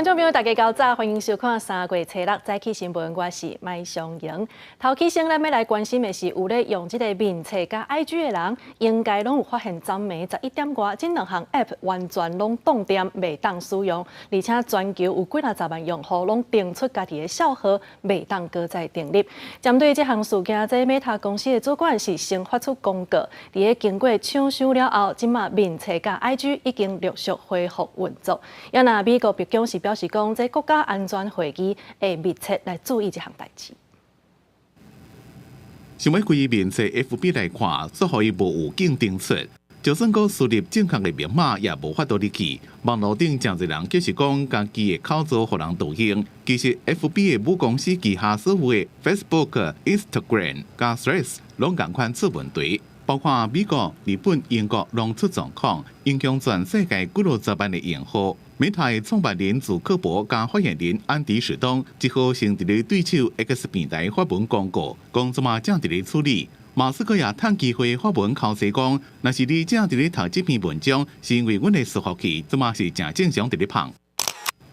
觀眾朋友，大家較早，歡迎收看三月初六早起新聞，我是麥尚瑩。頭起先，咱欲來關心的是，有咧用這个面冊佮 IG 的人，應該攏有發現，昨暝11點外，這兩項 App 完全攏凍電，袂當使用，而且全球有幾若十萬用戶攏登出家己的帳號，袂當閣再登入。針對這項事件，這 Meta 公司的主管是先發出公告，佇咧經過搶修了後，這馬面冊佮 IG 已經陸續恢復運作。也若美國白宮是表示講，這國家安全會議會密切來注意這項代誌。想欲開面冊 FB 來看，煞予伊無預警登出，就算講輸入正確的密碼，也無法度入去。網路頂誠濟人就是講家己的口座予人盜用。其實 FB 的母公司旗下所有的 Facebook、Instagram 佮 Threads 攏仝款出問題。包括美國、日本、英國攏出狀況，影響全世界幾若十萬的用戶。Meta 的創辦人祖克伯佮發言人安迪史東一號先佇咧對手 X 平台發文公告，講這馬正佇咧處理。馬斯克也趁機會發文剾洗講，若是你正佇咧讀這篇文章，是因為阮的伺服器這馬是誠正常佇咧麭。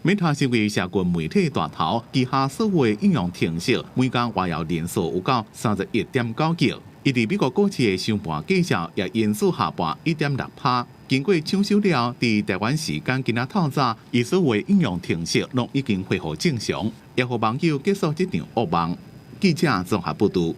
Meta 成為社群媒體大頭，旗下所有的應用程式每工活躍人數有到31.9億。伊佇美國股市的收盤價數也因此下跌1.6趴。經過搶修了，佇台灣時間今仔透早，伊所有的應用程式攏已經恢復正常，也予網友結束這場噩夢。記者綜合報導。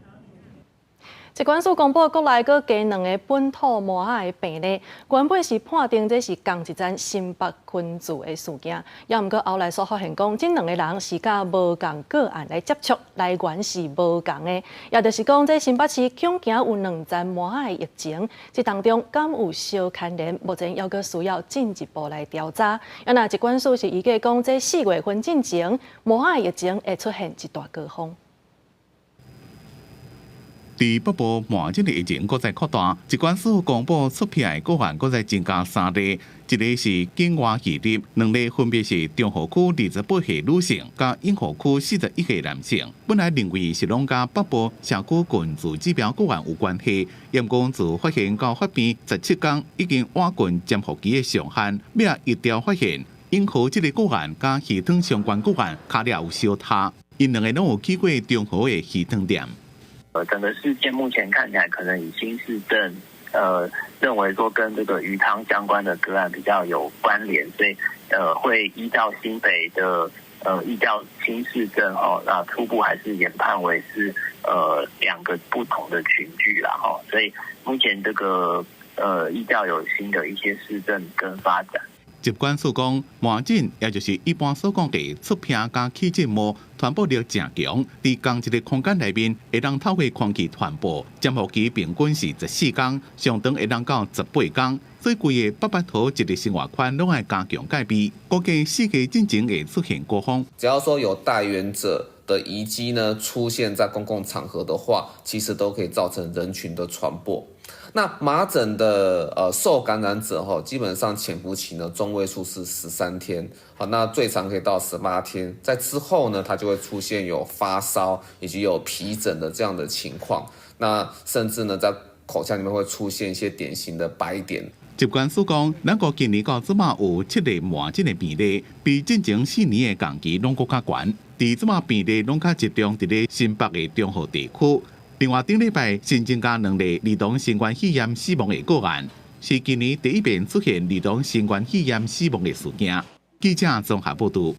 疾管署公布國內閣加兩个本土麻仔的病例，原本是判定這是仝一層新北群聚的事件，也毋過後來煞發現講，這兩个人是佮無仝個案來接觸，來源是無仝的，也就是講，這新北市恐驚有兩層麻仔的疫情，這當中敢有相牽連，目前猶閣需要進一步來調查。啊，若疾管署是預計講，這4月份進前，麻仔疫情會出現一大高峰。佇北部麻疹的疫情閣再擴大，疾管署公布出癖的個案閣再增加三例，一个是境外移入，兩例分別是中和區28歲女性，佮永和區41歲男性。本來認為是攏佮北部社區群聚指標個案有關係，毋過自發現到發病17天已經倚近潛伏期的上限，尾仔一調發現永和這个個案佮魚湯相關個案跤跡有相疊，𪜶兩个攏有去過中和的魚湯店。整個事件目前看起來，可能已經是正認為說跟這個魚湯相關的個案比較有關聯，所以會依照新北的疫調新市鎮哦，那初步還是研判為是兩個不同的群聚啦，吼，所以目前這個疫調有新的一些市政跟發展。疾管署講，麻疹也就是一般所講的出癖佮起疹毛，傳播力誠強，佇仝一个空間內面，會當透過空氣傳播，潛伏期平均是14天，上長會當到18天。所以規个北北桃一个生活圈攏愛加強戒備，估計4月進前會出現高峰。只要說有帶原者的遺跡呢出現在公共場合的話，其實都可以造成人群的傳播。那麻疹的受感染者哈，基本上潛伏期呢中位數是13天，好，那最長可以到18天，在之後呢，它就會出現有發燒以及有皮疹的這樣的情況，那甚至呢在口腔裡面會出現一些典型的白點。疾管署講，咱國今年到這馬有七例麻疹的病例，比進前4年的同期攏閣較懸。佇這馬病例攏較集中佇咧新北的中和地區。另外，頂禮拜新增加兩例兒童新冠肺炎死亡的個案，是今年第一遍出現兒童新冠肺炎死亡的事件。記者綜合報導。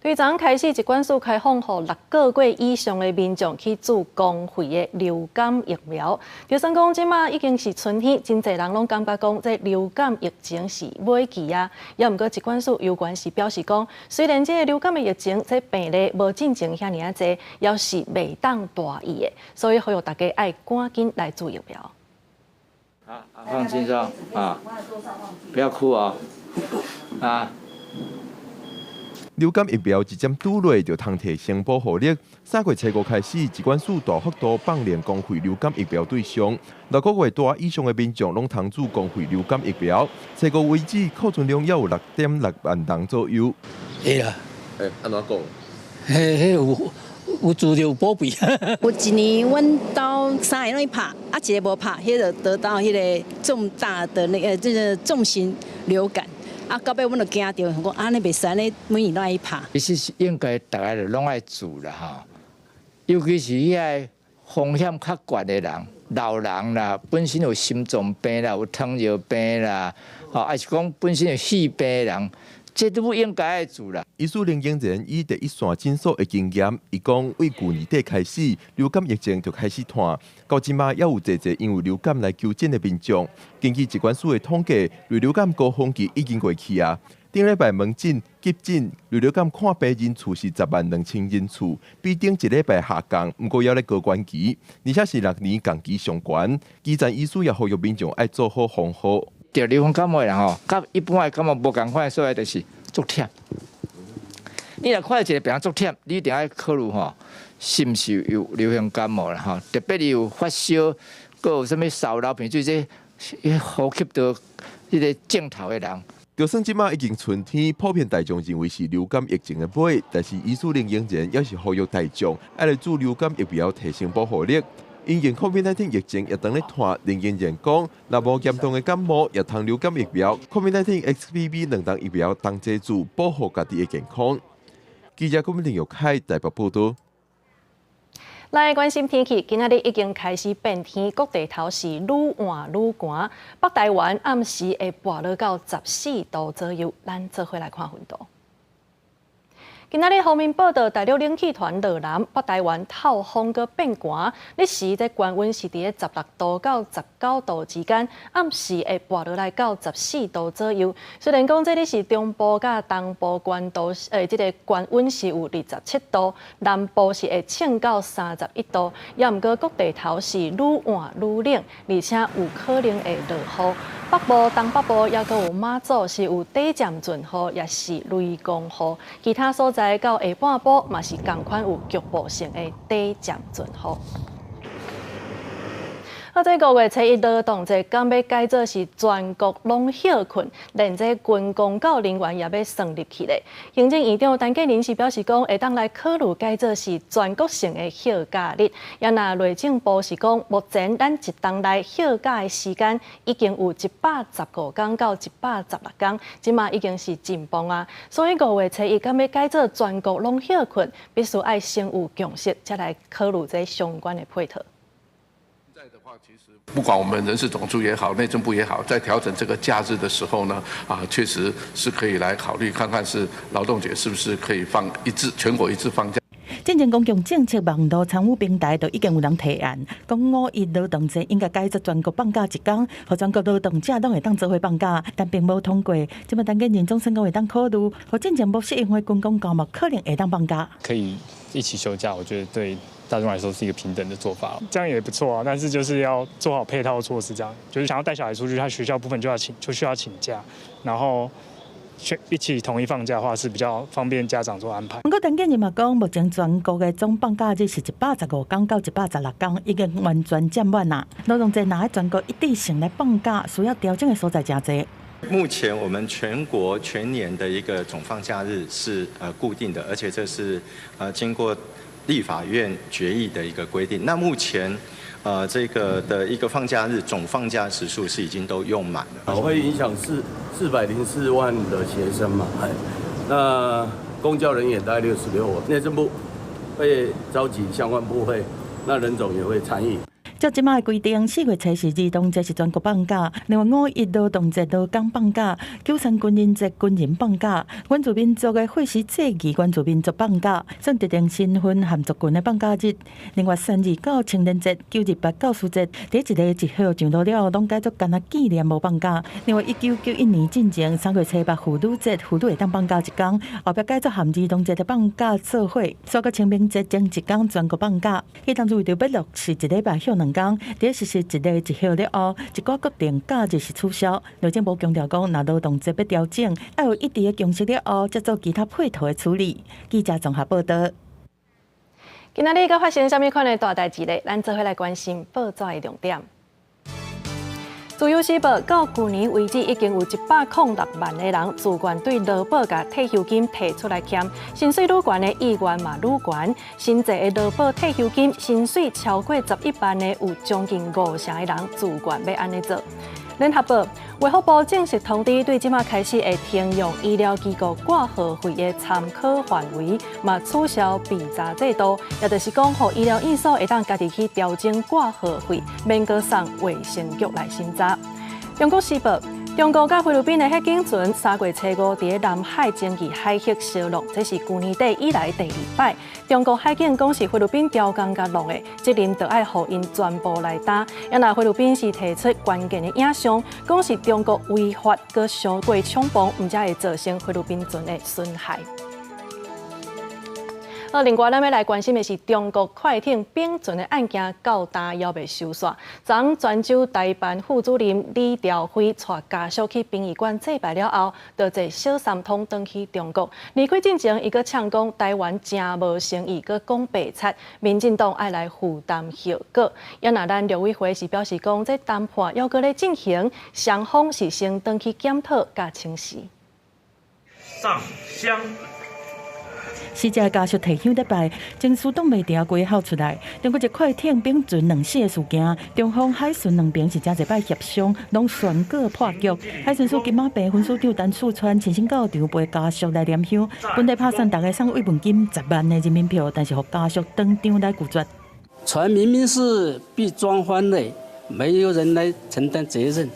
對昨昏開始，疾管署開放予6個月以上的民眾去注公費的流感疫苗。就算講這馬已經是春天，真濟人攏感覺講這流感疫情是尾期啊。也毋過疾管署有關是表示講，雖然這个流感的疫情這病例無進前遐爾仔濟，猶是袂當大意的，所以呼籲大家愛趕緊來注疫苗。啊，放輕鬆啊，不要哭啊，啊。流感疫苗一針注落就通提升保護力。3月初五開始，疾管署大幅度放量公費流感疫苗對象，6個月大以上的民眾攏通注公費流感疫苗。初五為止，庫存量猶有6.6萬人左右。會啦。欸，按怎講？彼彼有有資料有保庇。有一年，阮兜三个攏去拍，啊一个無拍，彼个得到彼个重大的那个這個重型流感。啊，到尾阮就驚著，講按呢袂使呢，每年攏愛拍。其實應該逐个就攏愛注啦吼，尤其是遐个風險較懸的人，老人啦，本身有心臟病啦，有糖尿病啦，吼，抑是講本身有肺病的人，這都應該愛注啦。醫師林英仁以第一線診所的經驗，伊講對舊年底開始，流感疫情就開始湠，到這馬猶有濟濟因為流感來求診的民眾。根據疾管署的統計，流感高峰期已經過去啊。頂禮拜門診、急診、流感看病人次是10萬2千人次，比頂一禮拜下降，毋過猶咧高懸期，而且是歷年同期上懸。基層醫師也呼籲民眾愛做好防護。著流行感冒的人吼，佮一般的感冒無仝款的所在，就是足忝。你若看著一個病人足忝，你一定愛考慮吼，是毋是有流行感冒啦吼？特別伊有發燒，閣有啥物梢流鼻水，這呼吸道彼个症頭的人。就算這馬已經春天，普遍大眾認為是流感疫情的尾，但是醫師林英仁猶是呼籲大眾愛來注流感疫苗提升保護力。因應 COVID-19 疫情也當咧湠，林英仁講，若無嚴重的感冒，也通流感疫苗，COVID-19 XBB 兩劑疫苗同齊注，保護家己的健康。記者郭林玉凱台北報導。來關心天氣，今仔日已經開始變天，各地頭是愈換愈寒。北台灣暗時會跋落到14度左右，咱做伙來看溫度。今仔日方面報道，大陸冷氣團落南，北台灣透風閣變寒，日時這高溫是佇咧16度到19度之間，暗時會跋落來到14度左右。雖然講這裡是中部佮東部懸度，這个高溫是有27度，南部是會衝到31度，也毋過各地頭是愈換愈冷，而且有可能會落雨。北部、東北部抑閣有馬祖是有短暫陣雨，抑是雷公雨，其他所在到下半晡嘛是仝款有局部性的短暫陣雨。啊，這5月初一勞動節，敢欲改做是全國攏歇睏，連這軍公教人員也欲算入去咧。行政院長陳建仁是表示講，會當來考慮改做是全國性的歇假日。也若內政部是講，目前咱一冬內歇假的時間已經有115天到116天，這馬已經是真棒啊。所以五月初一敢欲改做全國攏歇睏，必須愛先有共識，才來考慮這相關的配套。不管我們人事總處也好，內政部也好，在調整這個假日的時候呢，啊，確實是可以來考慮看看是勞動節是不是可以放一致，全國一致放假。進前公共政策網路參與平台就已經有人提案，講五一勞動節應該改做全國放假一工，予全國勞動者攏會當做伙放假，但並無通過。這馬陳建仁總算講會當考慮，予進前無適用的軍公教嘛可能會當放假。可以一起休假，我覺得對大眾來說是一個平等的做法，這樣也不錯啊。但是就是要做好配套措施，這樣就是想要帶小孩出去，他學校部分就要請，就需要請假，然後一起統一放假的話是比較方便家長做安排。不過陳建仁嘛講，目前全國的總放假日是115天到116天，已經完全佔滿啦。勞動節若欲全國一致性來放假，需要調整的所在誠濟。目前我們全國全年的一個總放假日是固定的，而且這是經過立法院決議的一個規定。那目前這個的一個放假日總放假時數是已經都用滿了。會影響404萬的學生嘛？那公教人員大概66萬。內政部會召集相關部會，那人總也會參與。照這馬的規定，4月初四兒童節是全國放假，另外五一勞動節勞工放假，九三軍人節軍人放假，原住民族的歲時祭儀原住民族放假，算特定身份和族群的放假日。另外，三二九青年節、928教師節，佇一个一號上路了後，攏改做干焦紀念無放假。另外，1991年進前3月初八婦女節，婦女會當放假一工，後壁改做和兒童節的放假做伙，煞閣清明節前一工全國放假。彼當初為著欲落實一禮拜歇兩工，佇實施一日一歇了後，一寡國定假日是取消。內政部強調講，若勞動節欲調整，愛有一致的共識了後，才做其他配套的處理。記者綜合報導。今仔日閣發生啥物款的大代誌咧？咱做伙來關心報紙的重點。自由時報到舊年為止，已經有106萬个人自願對勞保佮退休金提出來欠，薪水愈懸的意願嘛愈懸。新制的勞保退休金薪水超過11萬的，有將近五成的人自願欲按呢做。聯合報，衛福部正式通知，對這馬開始會停用醫療機構掛號費的參考範圍，嘛取消備查制度，也就是講，予醫療院所會當家己去調整掛號費，免閣送衛生局來審查。中國時報，中國佮菲律賓的彼警船3月初五佇南海爭議海域相挵，這是舊年底以來第二擺。中國海警講是菲律賓刁工共弄的，責任著愛予𪜶全部來擔。啊若菲律賓是提出關鍵的影像，講是中國違法，閣傷過衝鋒，毋才會造成菲律賓船的損害。好，另外咱欲來關心的是中國快艇丙船的案件，到今猶未收煞。昨昏泉州台辦副主任李朝輝帶家屬去殯儀館祭拜了後，就坐小三通轉去中國。離開進前，伊閣嗆講台灣誠無誠意，閣講白賊，民進黨愛來負擔後果。啊若咱陸委會是表示講，這談判猶閣咧進行，雙方是先轉去檢討佮請示。上香。死者家屬提香咧拜，情緒擋袂牢，規个哭出來。中國一快艇丙船兩死的事件，中方海巡兩邊是誠濟擺協商，攏宣告破局。海巡署金馬坪分署長陳樹川親身到場陪家屬來念香，本來拍算逐家送慰問金10萬的人民幣，但是予家屬當場來拒絕。船明明是被撞翻的，沒有人來承擔責任，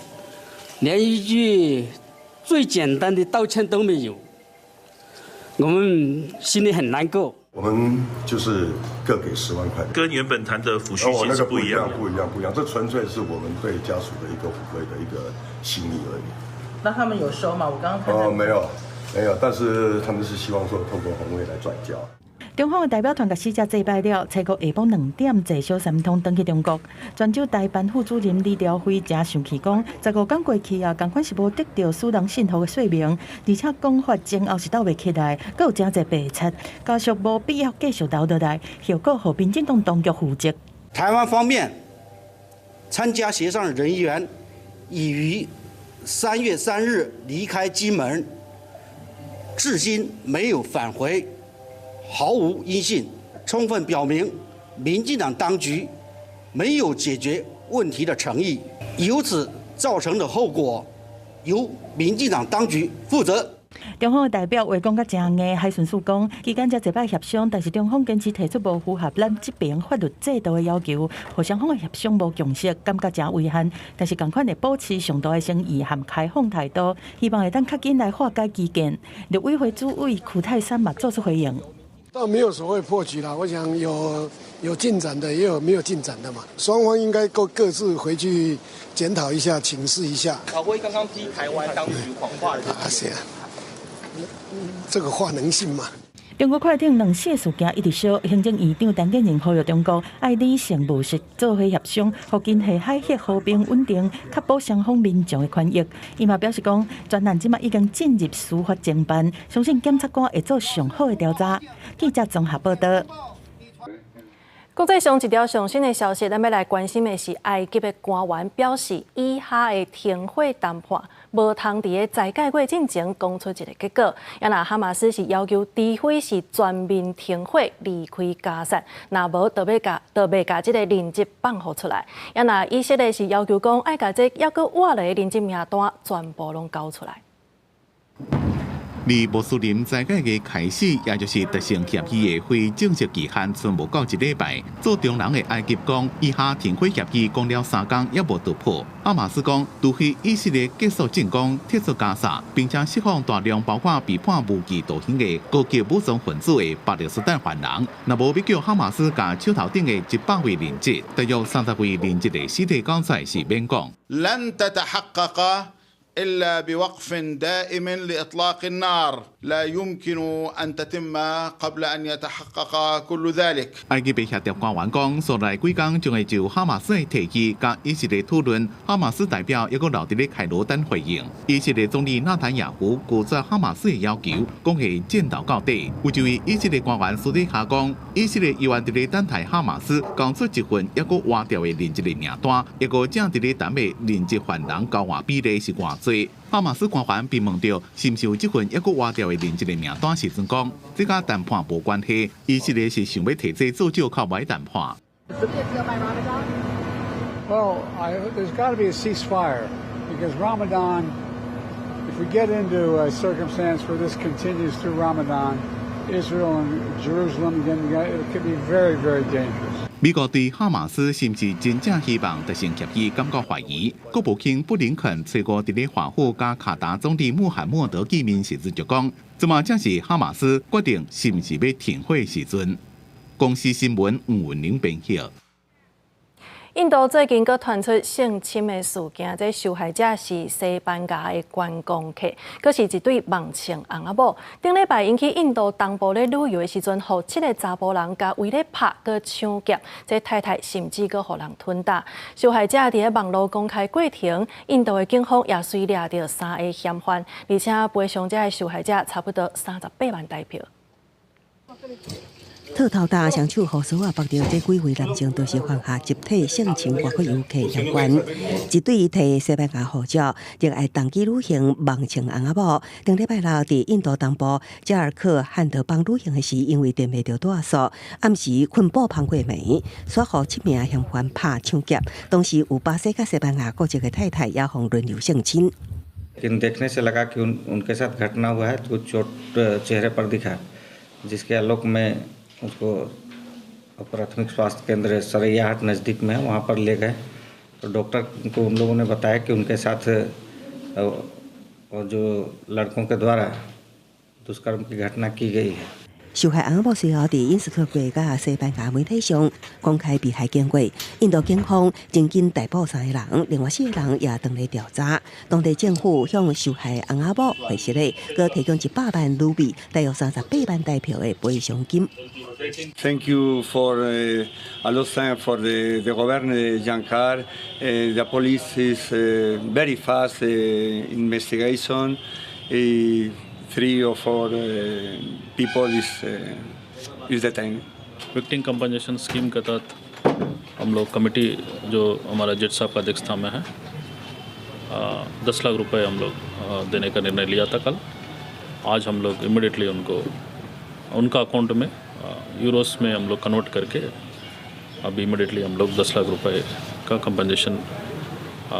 連一句最簡單的道歉都沒有。我們心裡很難過。我們就是各給10萬塊，跟原本談的撫恤金是不一樣，不一樣，不一樣。這純粹是我們對家屬的一個撫慰的一個心意而已。那他們有收嗎？我剛剛看。哦，沒有，沒有，但是他們是希望說透過紅會來轉交。中方的代表團共死者祭拜了，初五下晡2點坐小三通轉去中國。泉州台辦副主任李朝輝誠生氣講，15天過去啊，仝款是無得著使人信服的說明，而且講法前後是鬥袂起來，閣有誠濟白賊，家屬無必要繼續留落來，後果予民進黨當局負責。台灣方面參加協商人員已於3月3日離開金門，至今沒有返回。毫無音信，充分表明民進黨當局沒有解決問題的誠意，由此造成的後果由民進黨當局負責。中方的代表話講甲誠硬，海巡署講，期間誠濟擺協商，但是中方堅持提出無符合咱這邊法律制度的要求，予雙方的協商無共識，感覺誠遺憾。但是仝款會保持上大的誠意和開放態度，希望會當較緊來化解歧見。陸委會主委區泰山嘛做出回應。倒沒有所謂破局啦，我想有進展的，也有沒有進展的嘛。雙方應該各自回去檢討一下，請示一下。曹輝剛剛批台灣當局謊話的。啊，是啊，這個話能信嗎？中國快艇兩死事件一直燒，行政院長陳建仁呼籲中國愛理性務實做伙協商，予緊繫海域和平穩定，確保雙方民眾的權益。伊嘛表示講，專案這馬已經進入司法偵辦，相信檢察官會做上好的調查。記者綜合報道。國際上一條上新的消息，咱欲來關心的是埃及的官員表示，以哈的停火談判無通佇咧齋戒月進前講出一個結果。啊若哈馬斯是要求，除非是全面停火離開加薩，若無就欲共這个人質放予出來。啊若以色列是要求講，愛共這猶閣活咧的人質名單全部攏交出來。離穆斯林齋戒月開始，也就是達成協議的非正式期限，賰無夠一禮拜。做中人的埃及講，以哈停火協議講了3工猶無突破。哈馬斯講，除非以色列結束進攻、撤出加薩，並且釋放大量包括被判無期徒刑的高級武裝分子的巴勒斯坦犯人，若無欲叫哈馬斯共手頭頂的100位人質，大約30位人質的屍體交出來是免講。 لن تتحقق إلا بوقف دائم لإطلاق النار لا يمكن أن تتم قبل أن يتحقق كل ذلك。 埃及的協調官員講，紲來幾工將會就哈馬斯的提議佮以色列討論。哈馬斯代表猶閣留佇咧開羅等回應。以色列總理納坦雅胡拒絕哈馬斯的要求，講會戰鬥到底。有一位以色列官員私底下講，以色列猶原佇咧等待哈馬斯交出一份猶閣活著的人質的名單，猶閣正佇咧談的人質犯人交換比例是偌濟。哈馬斯官員被問著是毋是有這份猶閣活著的人質的名單時陣講，這佮談判無關係。以色列是想欲提這做藉口來談判。 Well, there's got to be a ceasefire. You Because Ramadan, if we get into a circumstance where this continues through Ramadan, Israel and Jerusalem, again, it could be very, very dangerous. 美國對哈馬斯是毋是真正希望達成協議感覺懷疑。國務卿布林肯初五佇咧華府佮卡達總理穆罕默德見面時陣就講，這馬正是哈馬斯決定是毋是欲停火時陣。公視新聞吳文玲編譯。印度最近閣傳出性侵的事件，這受害者是西班牙的觀光客，閣是一對網情翁仔某。頂禮拜𪜶去印度東部咧旅遊的時陣，予七个查埔人共圍咧拍，閣搶劫，這太太甚至閣予人吞膽。受害者佇咧網路公開過程，印度的警方也隨掠著三个嫌犯，而且賠償這个受害者差不多38萬台票。套頭大雙手予鎖仔縛著，這幾位男性都是犯下集體性侵外國遊客嫌犯。一對提西班牙護照，熱愛同居旅行網情翁仔某，頂禮拜六佇印度東部加爾克漢德邦旅行的時，因為踮袂著蹛宿，暗時睏布篷過暝，煞予七名嫌犯拍搶劫。當時有巴西佮西班牙國籍的太太也予輪流性侵。 देखने से लगा कि उन उनके साथ घटना हुआ है तो चोट चेहरे पर दिखा, जिसके आलोक में उसको प्राथमिक स्वास्थ्य केंद्र सरैयाहाट नज़दीक में है, वहाँ पर ले गए तो डॉक्टर को उन लोगों ने बताया कि उनके साथ और जो लड़कों के द्वारा दुष्कर्म की घटना की गई है。受害翁某隨後佇英斯克國佮西班牙媒體上公開被害經過，印度警方真緊逮捕三个人，另外四个人也當咧調查。當地政府向受害翁仔某匯實咧，閣提供100萬盧比，大約38萬台票的賠償金。 Thank you for a lot time for the governor Jhankar. The police is very fast investigation. Three or four people is detained. Victim compensation scheme के तहत हम लोग committee जो हमारा जज साहब का अध्यक्षता में है, 10 लाख रुपए हम लोग देने का निर्णय लिया था कल। आज हम लोग इमिडिएटली उनको उनका अकाउंट में यूरोस में हम लोग कन्वर्ट करके अभी इमिडिएटली हम लोग 10 लाख रुपए का कंपनसेशन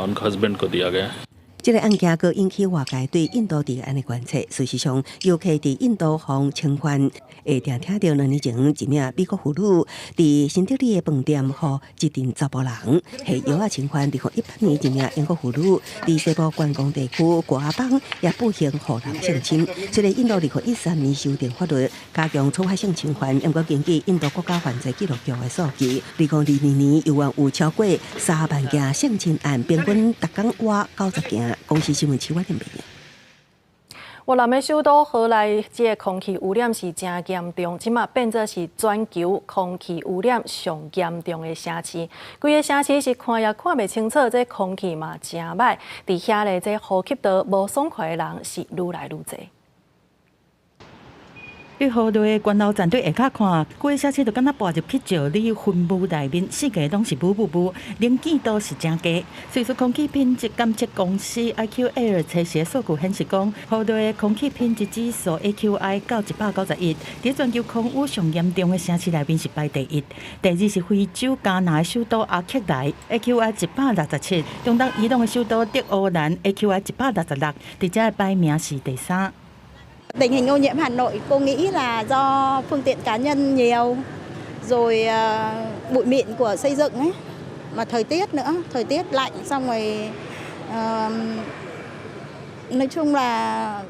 उनका हस्बैंड को दिया गया है。這个案件閣引起外界對印度治安的關切。事實上，遊客佇印度予侵犯，會定聽著兩年前一名美國婦女佇新德里的飯店予一陣查埔人下藥仔侵犯。2018年一名英國婦女佇西部觀光地區果阿邦也不幸予人性侵。雖然印度2013年修訂法律，加強處罰性侵犯，毋過根據印度國家犯罪記錄局的數據，2022年猶原有超過3萬件性侵案，平均逐工倚90件。公視新聞徐婉玲編譯。越南的首都河內，這个空氣污染是誠嚴重，這馬變做是全球空氣污染上嚴重的城市。規个城市是看也看袂清楚，這空氣嘛誠䆀。佇遐咧，這呼吸道無爽快的人是愈來愈濟。對河內的關樓站對下跤看，規个城市就敢若跋入去石裡雲霧內面，四界攏是霧霧霧，能見度是誠低。瑞士空氣品質監測公司 IQAir 測試數據顯示講，河內的空氣品質指數 AQI 到191，佇全球空污上嚴重的城市內面是排第一。第二是非洲加納的首都阿克萊，AQI 167；中東伊朗的首都德黑蘭 AQI 166，佇遮的排名是第三。 Tình hình ô nhiễm Hà Nội cô nghĩ là do phương tiện cá nhân nhiều, rồi bụi mịn của xây dựng ấy, mà thời tiết nữa, thời tiết lạnh xong rồi nói chung là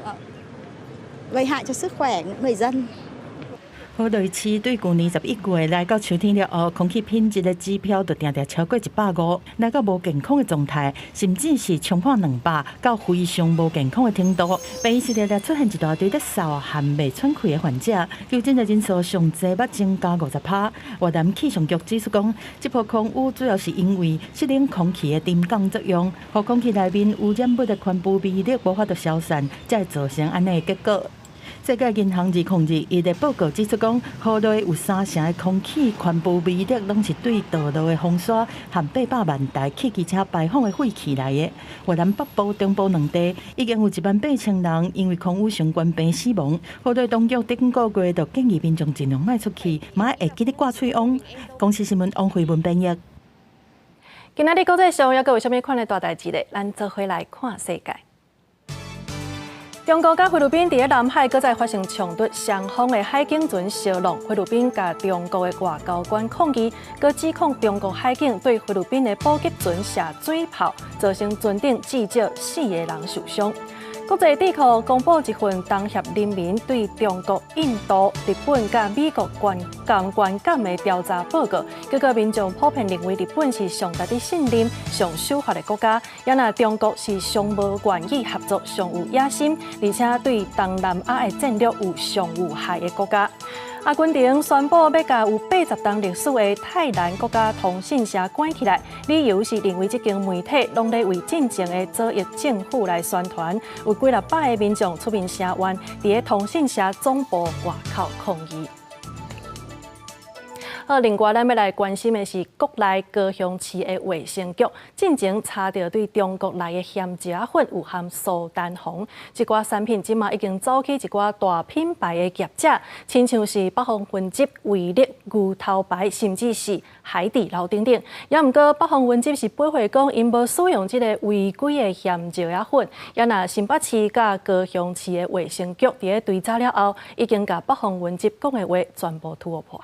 gây hại cho sức khỏe người dân. 河內市對舊年11月來到秋天了後，空氣品質的指標就定定超過150，來到無健康的狀態，甚至是衝破200到非常無健康的程度。病院是常常出現一大堆咧嗽和袂喘氣的患者，求診的人數上濟捌增加50%。越南氣象局指出講，這波空污主要是因為濕冷空氣的沉降作用，予空氣內面污染物的懸浮微粒無法度消散，才會造成按呢的結果。世界銀行2021的報告指出講，河內有三成的空氣懸浮微粒攏是對道路的風沙和800萬台汽機車排放的廢氣來的。越南北部、中部兩地已經有1萬8千人因為空污相關病死亡。河內當局頂個月就建議民眾盡量莫出去，嘛會記得掛喙癀。公視新聞王慧文編譯。今仔日國際上猶閣有啥物款的大代誌咧？咱做伙來看世界。中國佮菲律賓佇咧南海閣再發生衝突，雙方的海警船相挵，菲律賓共中國的外交官抗議，閣指控中國海警對菲律賓的補給船射水炮，造成船頂至少四个人受傷。國際智庫公布一份東協人民對中國、印度、日本佮美國觀感的調查報告，結果民眾普遍認為日本是上值得信任、上守法的國家，也若中國是上無願意合作、上有野心，而且對東南亞的戰略有上有害的國家。阿根廷宣布欲共有80冬歷史的泰蘭國家通訊社關起來，理由是認為這間媒體攏咧為進前的左翼政府來宣傳。有幾若百个民眾出面聲援，佇咧通訊社總部外口抗議。好，另外咱欲來關心的是國內高雄市的衛生局進前查著對中國來的鹹椒仔粉有含蘇丹紅，這寡產品這馬已經走去一寡大品牌的業者，親像是北方雲集、維力、牛頭牌，甚至是海底撈等等。也毋過北方雲集是駁回講，𪜶無使用這个違規的鹹椒仔粉。也若新北市佮高雄市的衛生局佇咧追查了後，已經共北方雲集講的話全部吐破。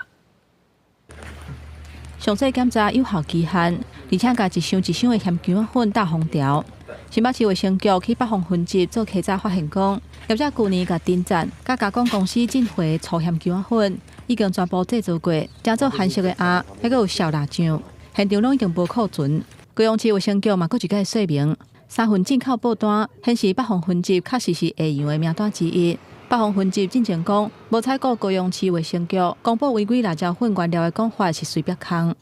詳細檢查有效期限，而且共一箱一箱的鹹薑仔粉貼封條。新北市衛生局去北方雲集做稽查，發現講業者舊年共鼎讚佮加工公司進貨的粗鹹薑仔粉，已經全部製造過，成做韓式的餡，還閣有燒臘醬，現場攏已經無庫存。高雄市衛生局嘛，閣一擺說明，三份進口報單顯示北方雲集確實是下游的名單之一。北方雲集進前講，無採購高雄市衛生局公布違規辣椒粉原料的講法是隨便空。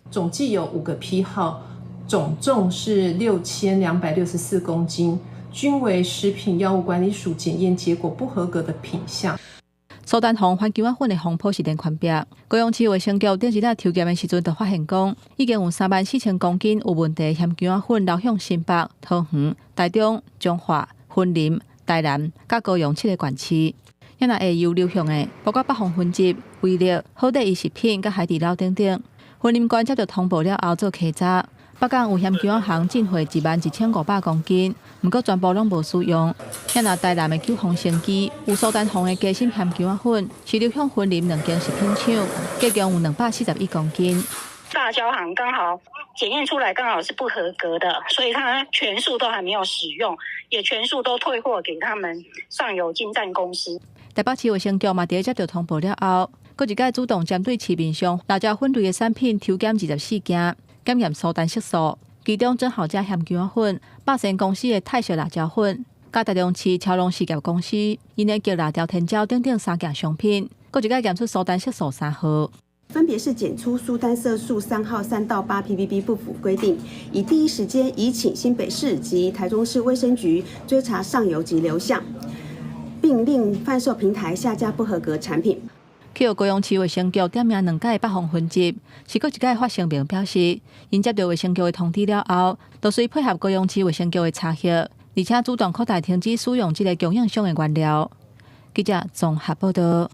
總計有5個批號，總重是6264公斤，均為食品藥物管理署檢驗結果不合格的品項。蘇丹紅番薑仔粉的風波是連環爆，高雄市衛生局頂一日抽驗的時陣，就發現講，已經有3萬4000公斤有問題鹹薑仔粉流向新北、桃園、台中、彰化、雲林、台南、佮高雄七个縣市，也若下游流向的，包括北方雲集、維力、好得伊食品、佮海底撈等等。雲林縣接到通報了後做稽查，北港有鹹薑仔行進貨1萬1500公斤，毋過全部攏無使用。也若台南的九豐生機有蘇丹紅的雞心鹹薑仔粉，是流向雲林兩間食品廠，計共有241公斤。大銷行剛好檢驗出來剛好是不合格的，所以他全數都還沒有使用，也全數都退貨給他們上游精湛公司。台北市衛生局嘛，佇咧接到通報了後，閣一擺主動針對市面上辣椒粉類的產品抽檢24件，檢驗蘇丹色素，其中正好食鹹薑仔粉、百善公司的泰式辣椒粉，佮台中市超龍事業公司𪜶的極辣椒甜椒等等三件商品，閣一擺檢出蘇丹色素3號。分別是檢出蘇丹色素3號3到8 ppb 不符規定，已第一時間移請新北市及台中市衛生局追查上游及流向，並令販售平台下架不合格產品。去予高雄市衛生局點名兩屆北方雲集，是閣一擺發聲明表示，𪜶接到衛生局的通知了後，就隨配合高雄市衛生局的查核，而且主動擴大停止使用這个供應商的原料。記者綜合報道。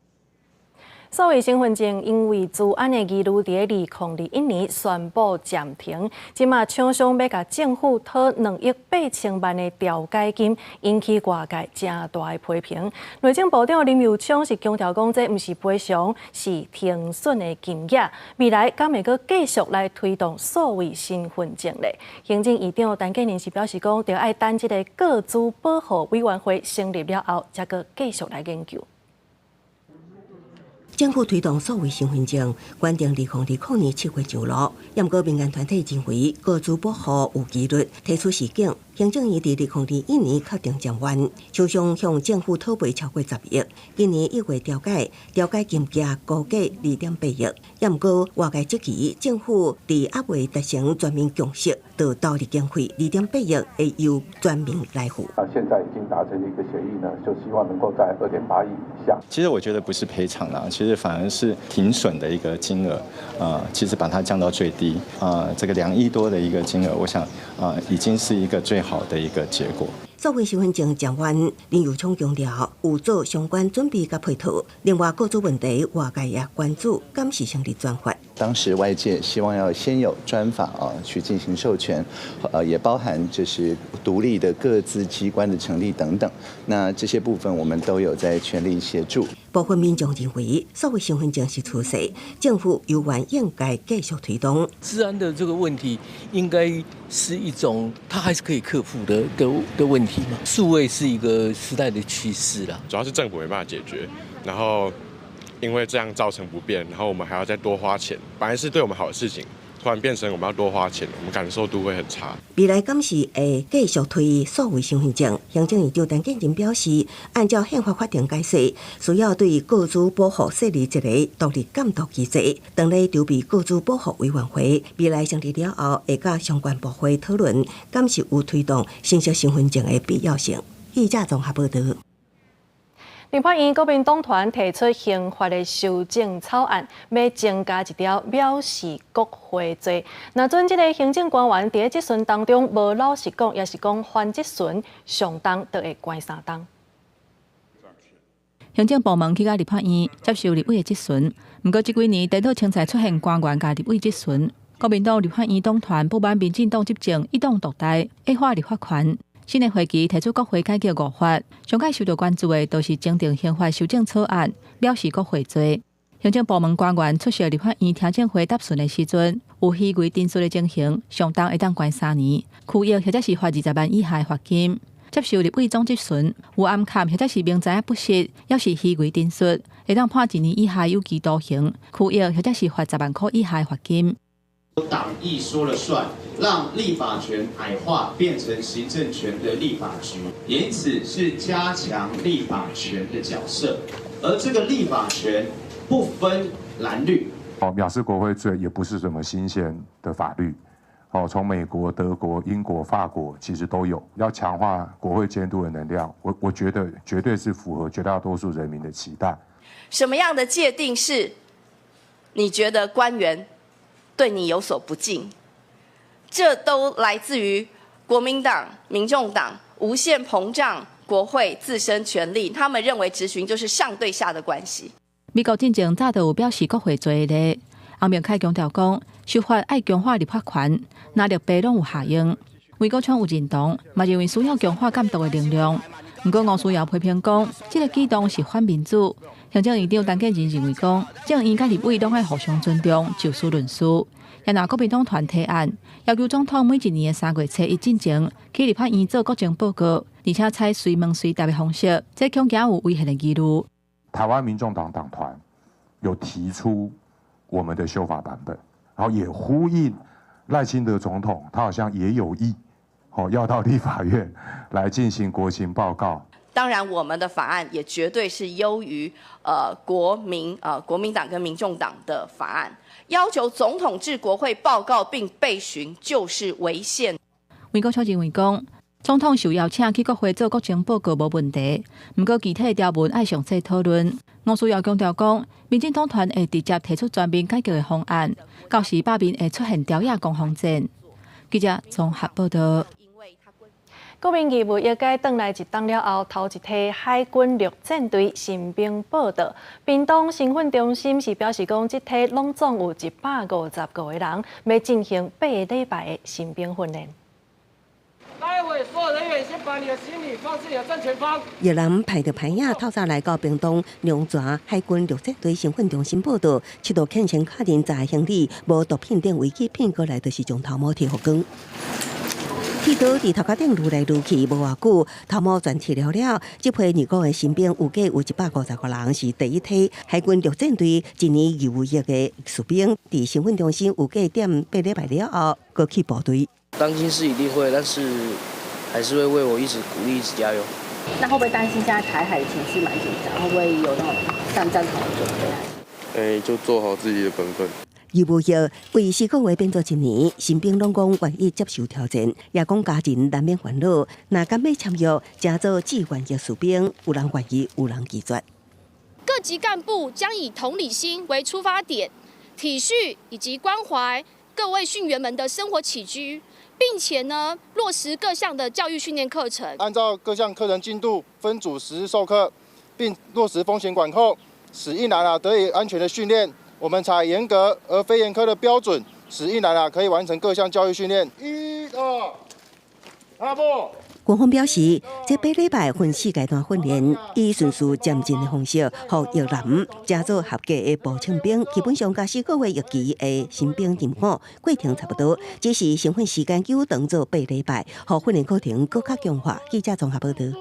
數位身份證因為資安的疑慮，佇咧2021年宣布暫停。這馬廠商欲共政府討2億8千萬的調解金，引起外界誠大的批評。內政部長林右昌是強調講，這毋是賠償，是停損的金額。未來敢會閣繼續來推動數位身份證咧？行政院長陳建仁是表示講，著愛等這个個資保護委員會成立了後，才閣繼續來研究。政府推動數位身份證，原定2020年7月上路，毋過民間團體認為個資保護有疑慮，提出示警。行政院佇2021年確定暫緩，廠商向政府討賠超過10億。今年1月調解，調解金額估計2.8億。毋過外界質疑政府佇猶未達成全民共識，就投入經費2.8億，會由全民來付。啊，現在已經達成一個協議呢，就希望能夠在2.8億以下。其實我覺得不是賠償啦，其實反而是停損的一個金額，其實把它降到最低，這個2億多的一個金額，我想已經是一個最好的一個結果。數位身份證講完，林右昌強調有做相關準備佮配套。另外，個資問題外界也關注，敢是成立專法。當時外界希望要先有專法啊，去進行授權，也包含就是獨立的個資機關的成立等等。那這些部分我們都有在全力協助。部分民眾認為，數位身份證是趨勢，政府猶原應該繼續推動。資安的這個問題，應該是一種，它還是可以克服的問題嘛。數位是一個時代的趨勢啦。主要是政府沒辦法解決，然後因為這樣造成不便，然後我們還要再多花錢，本來是對我們好的事情，突然變成我們要多花錢，我們感受度會很差。未來敢是會繼續推數位身份證？行政院長陳建仁表示，按照憲法法定解釋，需要對個資保護設立一個獨立監督機制。當咧籌備個資保護委員會，未來成立了後，會佮相關部會討論，敢是有推動新式身份證的必要性。記者綜合報道。立法院國民黨團提出刑法的修正草案，欲增加一條藐視國會罪。若準這个行政官員佇咧質詢當中無老實講，抑是講反質詢，上重就會關三冬。行政部門去共立法院接受立委的質詢，毋過這幾年顛倒凊彩出現官員共立委質詢。國民黨立法院黨團不滿民進黨執政一黨獨大，矮化立法權。新的會期提出國會改革五法，上蓋受到關注的，就是增訂刑法修正草案，藐視國會罪。行政部門官員出席立法院聽證會答詢的時陣，有虛偽陳述的情形，上重會當關3年，拘役或者是罰20萬以下罰金。接受立委總質詢，有暗崁或者是明知影不實，抑是虛偽陳述，會當判1年以下有期徒刑，拘役或者是罰10萬箍以下罰金。黨意說了算，讓立法權矮化，變成行政權的立法局，因此是加強立法權的角色，而這個立法權不分藍綠。哦，藐視國會罪也不是什麼新鮮的法律，哦，從美國、德國、英國、法國其實都有。要強化國會監督的能量，我覺得絕對是符合絕大多數人民的期待。什麼樣的界定是你覺得官員對你有所不敬？這都來自於國民黨、民眾黨無限膨脹國會自身權力，他們認為質詢就是上對下的關係。美國進前早就有藐視國會罪的例，翁明凱強調講，修法愛強化立法權，藍綠白攏有效用。黃國昌有認同，嘛認為需要強化監督的能量。毋過吳思瑤批評講，這个舉動是反民主。行政院長陳建仁認為講，眾院佮立委攏愛互相尊重，就事論事。也若國民黨團提案，要求總統每一年的3月初一進前去立法院做國情報告，而且採隨問隨答的方式，這恐驚有違憲的疑慮。台灣民眾黨黨團有提出我們的修法版本，然後也呼應賴清德總統，他好像也有意，好要到立法院來進行國情報告。當然，我們的法案也絕對是優於國民黨跟民眾黨的法案。要求總統至國會報告並備詢，就是違憲。黃國昌認為講，總統受邀請去國會做國情報告無問題，毋過具體條文愛詳細討論。吳思瑤強調講，民進黨團會直接提出全面改革的方案，到時罷免會出現朝野攻防戰。記者綜合報道。國民義務役改轉來一冬了後，頭一批海軍陸戰隊新兵報到。屏東新訓中心是表示講，這批攏總有155個人，欲進行8個禮拜的新兵訓練。待會所有人員先把你的行李放置你的正前方。役男排著排仔，透早來到屏東龍泉海軍陸戰隊新訓中心報到，佚佗牽先確認在行李無毒品等違紀品，過來就是將頭毛剃予光。剃刀佇頭殼頂擼來擼去，無偌久，頭毛全剃了了。這批入伍的新兵預計有155個人，是第一梯海軍陸戰隊一年義務役的士兵。佇新訓中心預計踮8禮拜了後，閣去部隊。擔心是一定會，但是還是會為我一直鼓勵，一直加油。那會不會擔心現在台海情勢蠻緊張，會不會有那種上戰場的準備？欸，就做好自己的本分。義務役為4個月變做一年，新兵攏講願意接受挑戰，也講家人難免煩惱。若敢欲簽約，成做志願役士兵，有人願意，有人拒絕。各級幹部將以同理心為出發點，體恤以及關懷各位訓員們的生活起居，並且呢落實各項的教育訓練課程，按照各項課程進度分組實施授課，並落實風險管控，使役男啊得以安全的訓練。我們採嚴格而非嚴苛的標準，使役男啊可以完成各項教育訓練。一、二、阿布。軍方表示，這八禮拜分四階段訓練，以循序漸進的方式，予役男成做合格的步槍兵。基本上，佮4個月役期的新兵任務過程差不多，只是新訓時間久長做八禮拜，予訓練過程閣較強化。記者綜合報導。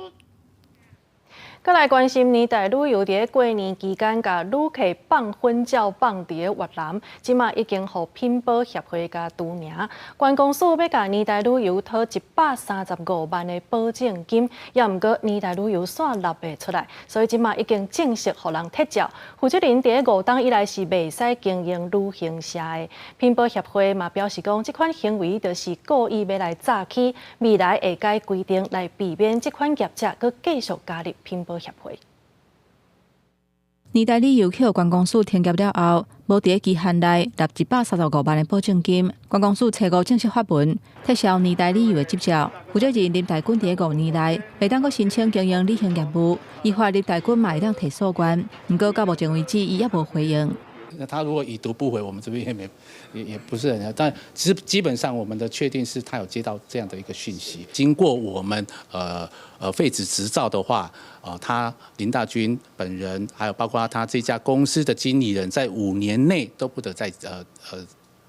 閣來關心年代旅遊佇過年期間，共旅客放粉鳥放佇越南，這馬已經予品保協會共除名。觀光署欲共年代旅遊討135萬的保證金，也毋過年代旅遊煞納袂出來，所以這馬已經正式予人撤照。負責人佇5冬以來是袂使經營旅行社的。品保協會嘛表示講，這款行為就是故意欲來詐欺，未來會改規定來避免這款業者閣繼續加入品保協會。年代旅遊去予觀光署停業了後，無佇期限內納135萬的保證金。觀光署初五正式發文撤銷年代旅遊的執照。負責人林大軍佇5年內袂當閣申請經營旅行業務，依法林大軍嘛會當提訴願。毋過到目前為止，伊猶無回應。那他如果已讀不回，我們這邊也沒也不是很，但其實基本上我們的確定是他有接到這樣的一個訊息。經過我們廢止執照的話，他林大軍本人，還有包括他這家公司的經理人，在5年內都不得再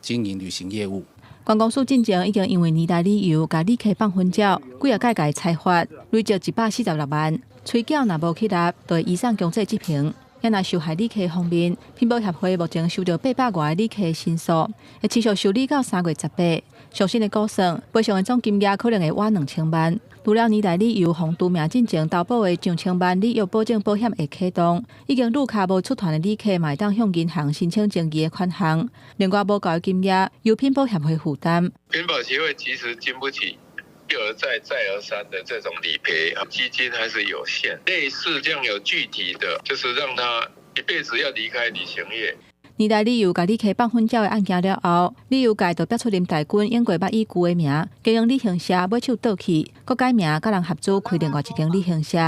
經營旅行業務。觀光署進前已經因為年代旅遊共旅客放粉鳥，幾仔擺共裁罰，累積146萬。催繳若無去納，就會移送強制執行。也若受害旅客方面，品保協會目前收到800外個旅客申訴，會持續受理到3月18。上新的估算，賠償的總金額可能會倚2000萬。除了年代旅遊予除名進前投保的上千萬旅遊保證保險會啟動，已經預卡無出團的旅客嘛會當向銀行申請爭議的款項。另外無夠的金額由品保協會負擔。品保協會其實經不起一而再、再而三的這種理賠，基金還是有限。類似這樣有具體的，就是讓他一輩子要離開旅行業。年代旅遊共旅客放粉鳥的案件了後，旅遊界就爆出林大軍用過捌以舊的名經營旅行社，買手倒去，閣改名佮人合資開另外一間旅行社。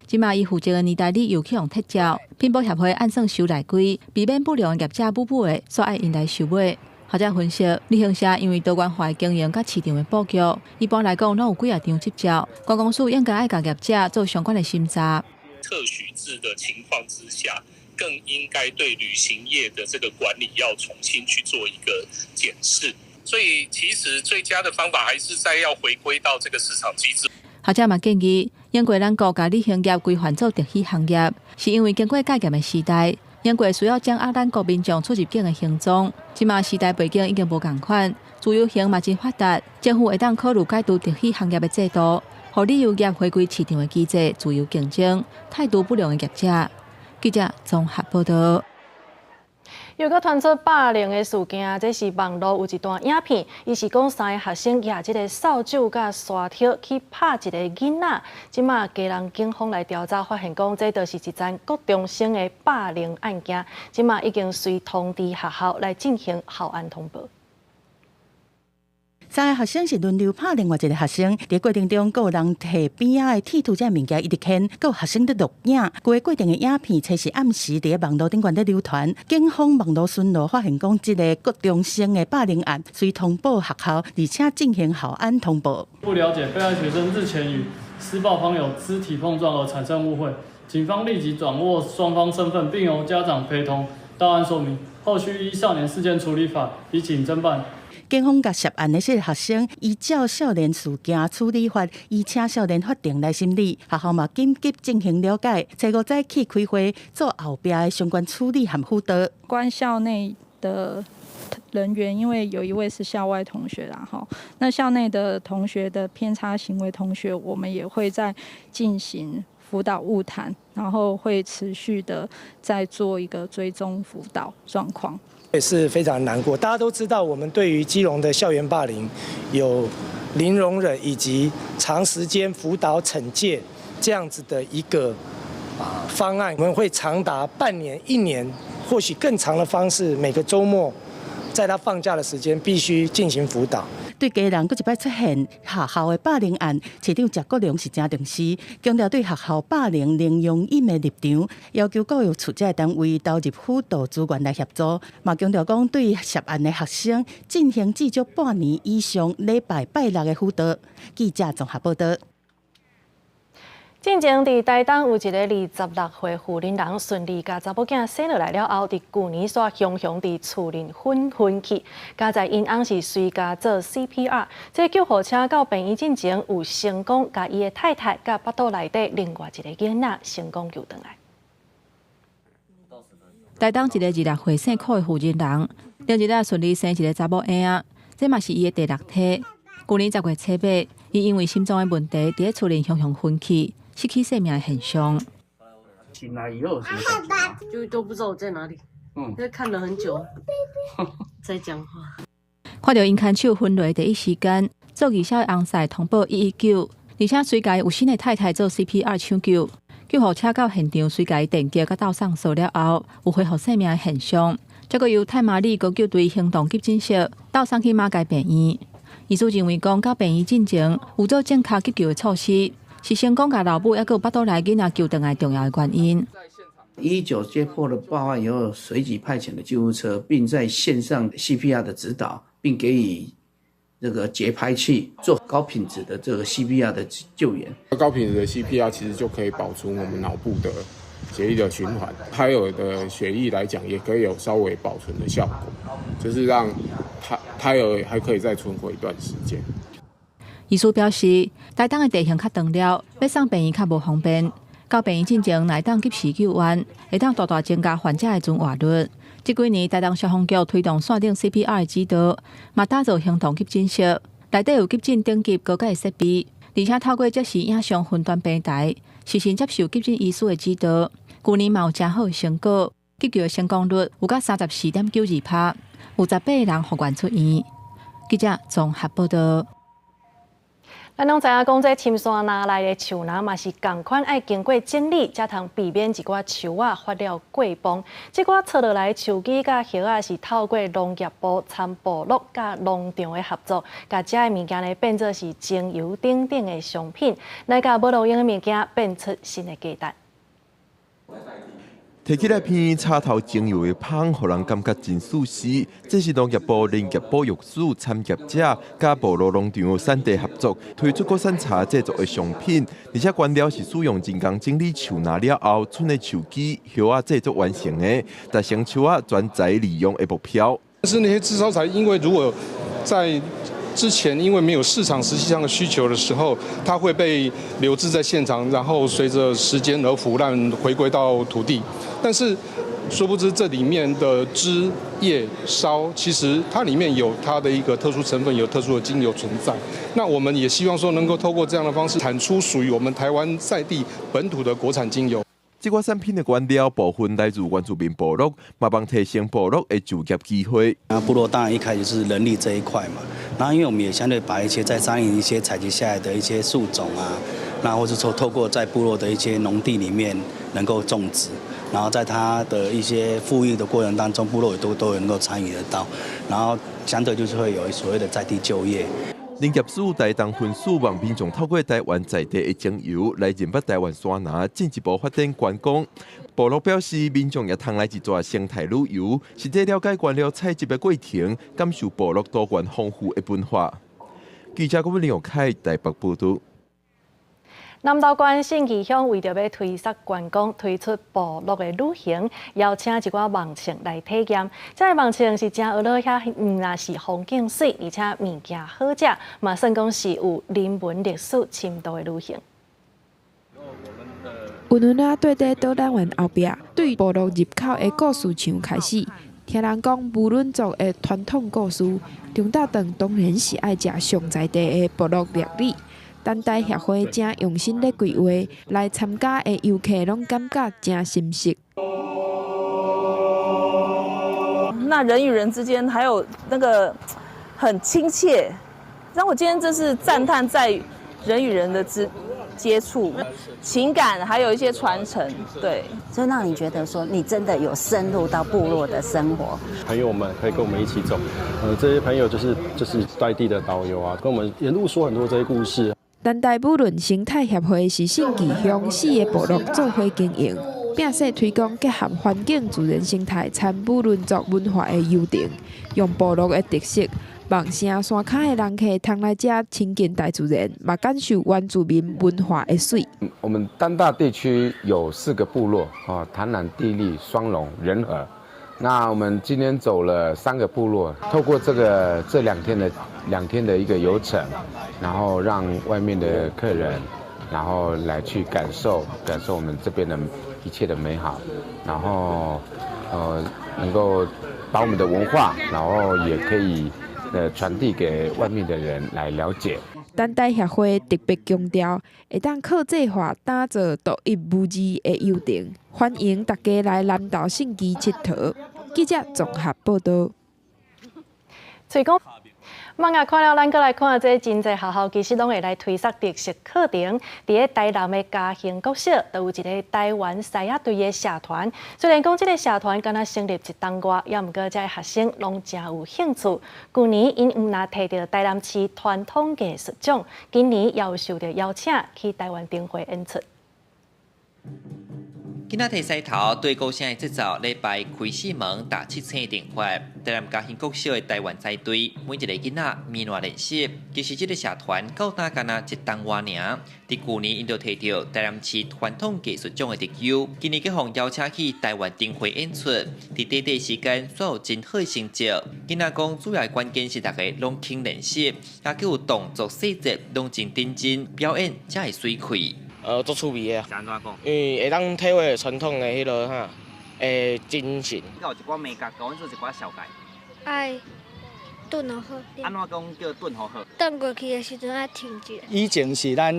這馬伊負責的年代旅遊去予撤照，品保協會按算修內規，避免不良業者母母的煞愛𪜶來收尾。學者分析，旅行社因為多元化經營佮市場的布局，一般來講攏有幾仔張執照。觀光署應該愛共業者做相關的審查。特許制的情況之下，更應該對旅行業的這個管理要重新去做一個檢視。所以其實最佳的方法還是在要回歸到這個市場機制。學者嘛建議，英國咱國共旅行業規範做特許行業，是因為經過戒嚴的時代，英國需要掌握咱國民眾出入境的行蹤。這馬時代背景已經無仝款，自由行嘛真發達，政府會當考慮解除特許行業的制度，予旅遊業回歸市場的機制，自由競爭，態度不良的業者。記者綜合報導。又閣傳出霸凌的事件，這是網路有一段影片，伊是講三个學生舉這个掃帚佮沙石去拍一个囡仔，這馬基隆警方來調查，發現講這就是一樁國中生的霸凌案件，這馬已經隨通知學校來進行校安通報。三个學生是輪流拍另外一个學生，佇過程中，閣有人提邊仔的鐵錘這物件一直牽，閣有學生佇錄影。規個過程的影片，初四暗時佇網路頂懸佇流傳。警方網路巡邏發現，講這个國中生的霸凌案，隨通報學校，而且進行校安通報。不了解被害學生日前與施暴方有肢體碰撞而產生誤會，警方立即掌握雙方身份，並由家長陪同到案說明。後續依少年事件處理法，移請偵辦。警方共涉案的這个學生依照少年事件處理法，移請少年法庭來審理。學校嘛緊急進行了解，初五早起開會做後壁的相關處理和輔導。關校內的人員，因為有一位是校外同學啦，哈，那校內的同學的偏差行為同學，我們也會再進行輔導晤談，然後會持續的再做一個追蹤輔導狀況。也是非常難過。大家都知道，我們對於基隆的校園霸凌有零容忍以及長時間輔導懲戒這樣子的一個方案，我們會長達半年、一年，或許更長的方式，每個週末在他放假的時間必須進行輔導。對家人閣一擺出現學校的霸凌案，市長謝國樑是誠重視，強調對學校霸凌零容忍的立場，要求教育處這單位投入輔導資源來協助，嘛強調講對涉案的學生進行至少半年以上禮拜拜六的輔導。記者綜合報道。進前佇台東有一个26歲婦人人順利共查某囝生落來了後，佇舊年煞雄雄佇厝內昏昏去，佳哉𪜶翁是隨共做 CPR，這個救護車到病院進前有成功共伊的太太佮腹肚內底另外一个囡仔成功救轉來。台東一个26歲姓柯的婦人人，前日仔順利生一个查某嬰仔，這嘛是伊的第六胎。舊年10月7日，伊因為心臟的問題，佇咧厝內雄雄昏去，失去生命的現象。醒來以後有什麼感覺？就都不知道我在哪裡。因為看了很久，在講話。看著𪜶牽手昏迷第一時間，做義消的翁婿通報119，而且隨共有新的太太做 CPR 搶救，救護車到現場隨共電擊佮鬥送臊了後，有恢復生命的現象。這個由太麻里高救隊行動急診室鬥送去馬偕病院。醫師認為講，到病院進前有做正確急救的措施，是成功共老母抑閣有腹肚內囡仔救轉來重要的原因。 119接獲了報案以後，隨即派遣了救護車，並在線上 CPR 的指導，並給予這個節拍器做高品質的這個 CPR 的救援。高品質的 CPR 其實就可以保存我們腦部的血液的循環，胎兒的血液來講，也可以有稍微保存的效果，就是讓胎兒還可以再存活一段時間。醫師表示，台東的地形較長了，欲送病院較無方便。到病院進前，若會當及時救援，會當大大增加患者的存活率。這幾年，台東消防局推動線頂 CPR 的指導，嘛打造行動急診室，內底有急診等級高階設備，而且透過即時影像雲端平台，實時接受急診醫師的指導。舊年嘛有誠好的成果，急救的成功率有到34.92%，有18個人復原出院。記者綜合報道。咱攏知影講，這深山林內的樹林嘛是仝款，愛經過整理，才通避免一寡樹仔發了過磅。這寡採落來的樹枝佮葉仔是透過農業部參部落佮農場的合作，共遮的物件呢變做是精油等等的商品，來共無路用的物件變出新的價值。提起來鼻插頭精油的芳，予人感覺真舒適。這是農業部林業保育署產業者佮部落農場產地合作推出國產茶製作的商品，而且原料是使用人工整理樹林了後，賰的樹枝、葉仔製作完成的，達成樹仔全材利用的目標。但是那些枝梢材，因為如果在之前因為沒有市場實際上的需求的時候，它會被留置在現場，然後隨着時間而腐爛，回歸到土地。但是，殊不知這裡面的枝葉梢，其實它裡面有它的一個特殊成分，有特殊的精油存在。那我們也希望說，能夠透過這樣的方式，產出屬於我們台灣在地本土的國產精油。這個產品的原料部分來自原住民部落，嘛幫提升部落的就業機會。那部落當然一開始是人力這一塊嘛，然後因為我們也相對把一些在山裡一些採集下來的一些樹種啊，那或者說透過在部落的一些農地裡面能夠種植，然後在它的一些復育的過程當中，部落也都能夠參與得到，然後相對就是會有所謂的在地就業。林業署台東分署望民眾透過台灣在地的精油來認捌台灣山林，進一步發展觀光。部落表示，民眾也通來一逝生態旅遊，實際了解原料採集的過程，感受部落多元豐富的文化。記者郭林凱台北報道。南投縣信義鄉為著欲推捒觀光，推出部落的旅行，邀請一寡網紅來體驗。這个網紅是誠學老遐，毋但是風景媠，而且物件好食，嘛算講是有人文歷史深度的旅行。溫溫仔綴佇導覽員後壁，對部落入口的故事牆開始，聽人講布倫族的傳統故事，中晝頓當然是愛食上在地的部落料理。等待協會誠用心咧規劃，來參加的遊客攏感覺誠心適。那人與人之間還有那個很親切，讓我今天真是讚嘆在人與人的之接觸，情感，還有一些傳承，對，所以讓你覺得說你真的有深入到部落的生活。朋友們可以跟我們一起走，這些朋友就是在地的導遊啊，跟我們沿路說很多這些故事。南台舞崙生態協會是信義鄉四个部落做伙經營，並說推廣結合環境、自然生態、參舞崙族文化的遊程，用部落的特色，望城山跤的人客通來遮親近大自然，嘛感受原住民文化的媠。我們丹大地區有四個部落，啊，潭南、地利、雙龍、仁和。那我們今天走了三個部落，透過這兩天的一個遊程，然後讓外面的客人，然後來去感受感受我們這邊的一切的美好，然後能夠把我們的文化，然後也可以傳遞給外面的人來了解。等待協會特別強調，會當客製化打造獨一無二的遊程，歡迎大家來南投信義𨑨迌。記者綜合報道。喙講，蠓仔看了，咱閣來看這真濟學校其實攏會來推捒特色課程。佇咧台南的嘉興國小，就有一个台灣獅仔隊的社團。雖然講這个社團敢若成立一冬外，猶毋過遮的學生攏誠有興趣。舊年𪜶毋但提著台南市傳統藝術獎，今年也有受著邀請去台灣燈會演出。囡仔提獅頭對鼓聲的節奏，禮拜開四門踏七星陣法。台南嘉興國小的台灣獅隊，每一个囡仔面爛練習。其實這个社團到今敢若一冬外爾。佇舊年𪜶就提著台南市傳統藝術獎的特優，今年閣予邀請去台灣燈會演出。佇短短時間，煞有真好的成績。囡仔講，主要的關鍵是逐个攏肯練習，也閣有動作細節攏真認真，表演才會媠氣。足趣味的啊，因為會當體會傳統的彼落哈，精神。有一寡眉角，教阮做一寡紹介。愛燉予好。按怎講叫燉予好？轉過去的時陣愛停一下。以前是咱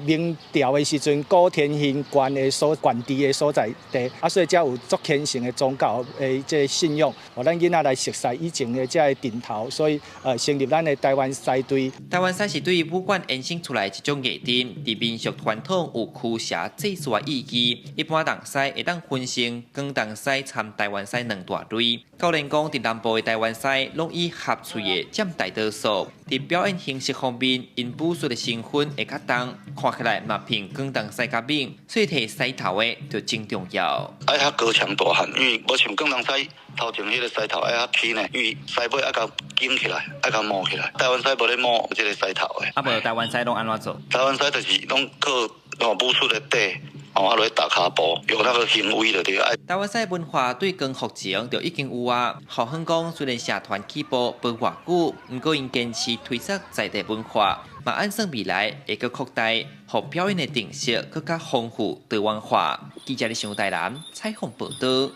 明朝的時陣，古天興縣的所縣治的所在地，啊，所以才有足虔誠的宗教的這个信仰，予咱囡仔來熟悉以前的這个陣頭，所以成立咱的台灣獅隊。台灣獅是對武館衍生出來一種藝陣，佇民俗傳統有驅邪祭祀的意義。一般銅獅會當分成廣東獅參台灣獅兩大類。教練講，佇南部的台灣獅攏以合喙的佔大多數。佇表演形式方面，𪜶武術的成分會較重，看起來嘛比廣東獅較猛，所以提獅頭的就真重要。愛較高強大漢，因為無像廣東獅頭前彼个獅頭愛較起呢，因為獅尾愛共緊起來，愛共摸起來。台灣獅無咧摸這个獅頭的。啊，無台灣獅攏按怎做？台灣獅就是攏靠武術的底。哦，啊，落去踏跤步，用那个行為就對。台灣獅文化對光復前就已經有啊。何亨講，雖然社團起步無偌久，毋過𪜶堅持推捒在地文化，嘛按算未來會閣擴大，予表演的形式閣較豐富多元化。記者李上台南採訪報導。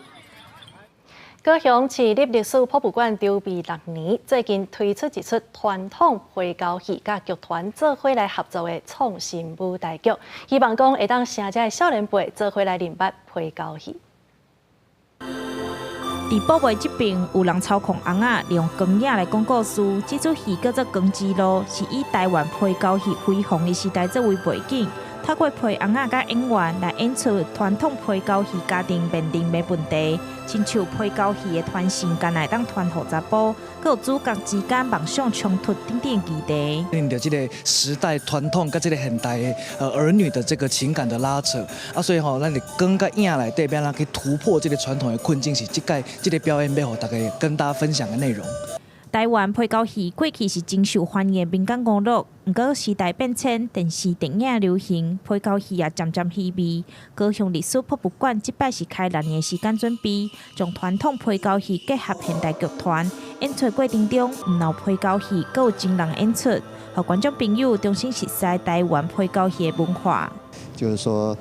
高雄市立歷史博物館籌備6年，最近推出一齣傳統皮膠戲佮劇團做伙來合作的創新舞台劇，希望講會當城遮的少年輩做伙來認捌皮膠戲。佇寶貝這邊有人操控尪仔，利用光影來講故事。這齣戲叫做《光之路》，是以台灣皮膠戲輝煌的時代作為背景，透過皮尪仔佮演員來演出傳統皮膠戲家庭面臨的問題，親像皮膠戲的傳承，敢若會當傳予查埔，閣有主角之間夢想衝突等等議題。面對這个時代傳統佮這个現代的兒女的這個情感的拉扯，啊，所以吼，咱佇光佮影內底欲按怎去突破這个傳統的困境，是這屆這个表演欲予大家跟大家分享的內容。台灣皮膠戲過去是真受歡迎的民間娛樂，毋過時代變遷，電視、電影流行，皮膠戲也漸漸稀微。高雄歷史博物館這擺是開6年的時間準備，將傳統皮膠戲結合現代劇團演出過程中，毋但有皮膠戲，閣有真人演出，予觀眾朋友重新熟悉台灣皮膠戲的文化。就是說，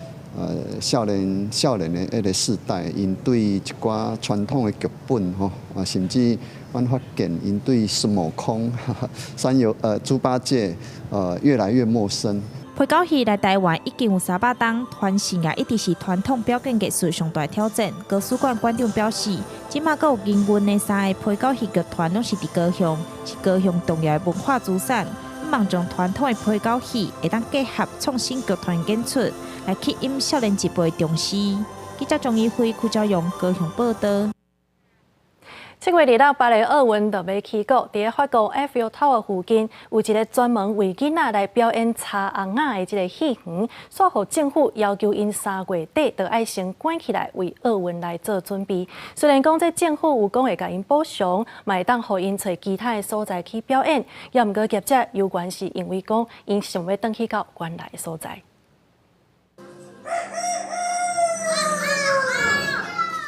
少年的彼个世代，𪜶對一寡傳統的劇本吼，啊，甚至阮發現𪜶對孫悟空、三遊豬八戒，越來越陌生。皮膠戲來台灣已經有300冬，傳承也一直是傳統表演藝術上大挑戰。高史館館長表示，這馬閣有營運的三个皮膠戲劇團，攏是佇高雄，是高雄重要的文化資產。望將傳統的皮狗戲會當結合創新劇團演出，來吸引少年一輩重視。記者張怡輝、邱昭勇高雄報道。7月26，巴黎奧運就欲起鼓，佇咧法國埃菲爾塔附近有一个專門為囡仔來表演插尪仔的這个戲園，煞予政府要求𪜶3月底就愛先關起來，為奧運來做準備。雖然講這政府有講會共𪜶補償，嘛會當予𪜶揣其他的所在去表演，也毋過業者猶原是認為講𪜶想欲轉去到原來的所在。